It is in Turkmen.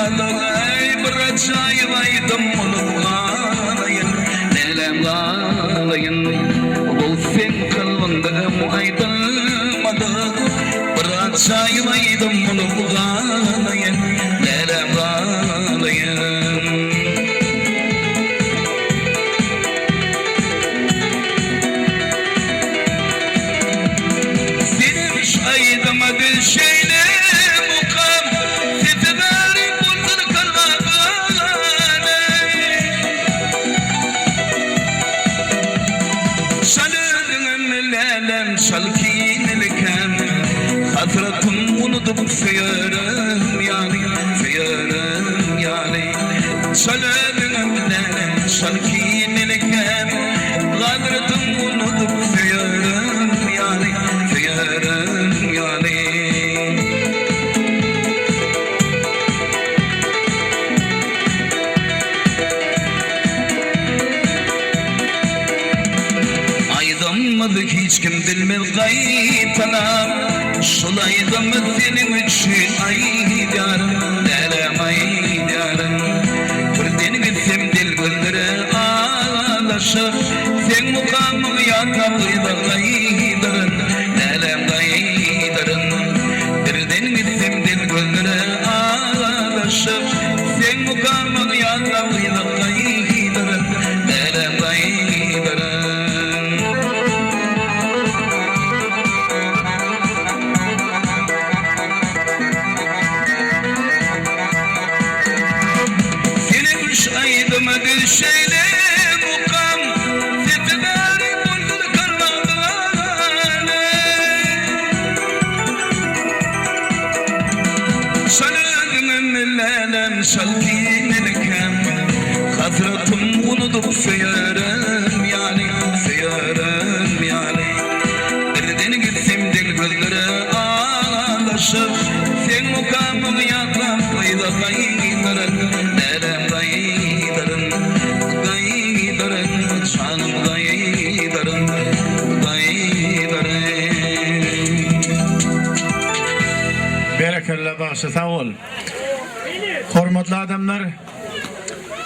aýdylmadyk Eý bir ajaýyp aýdym bolup galaýyn Läläm galaýyn Bu seň kalbyňda öň aýdylmadyk Bir ajaýyp aýdym bolup galaýyn Läläm galaýyn. Senem şu aýdyma biz şeýle mukam Sesi bäri bolsun kalba galaý. Şal özüňem läläm şal kinelikäm Hasratym unudyp söýerim ýaly Söýerim ýaly Şal özüňem läläm şal kinelikäm Gadratym unudyp söýerim ýaly Söýerim ýaly. Aýdymyzy hiç kim bilmez gaýtalap Şol aýdymy seniň üçin aýdýaryn Läläm aýdýaryn Birden gitsem del gözlere alaşyp Seň mukamyňy ýatlap yza gaýdaryn Läläm gaýdaryn Birden gitsem del gözlere alaşyp Seň mukamyňy ýatlap yza gaýdaryn Läläm gaýdaryn. Seniň şu aýdyma biz şeýle mukam Sesi bäri bolsun kalbymda Şal özüňem läläm şal kinelikäm Hasratym unudyp söýerem ýaly Söýerem ýaly Birden gitsem del gözlere alaşyp Seň mukamyňy ýatlap yza gaýdaryn Läläm gaýdaryn Gaýdaryn janym gaýdaryn Gaýdaryn. Berekella bagşy sag bol. Hormatly adamlar.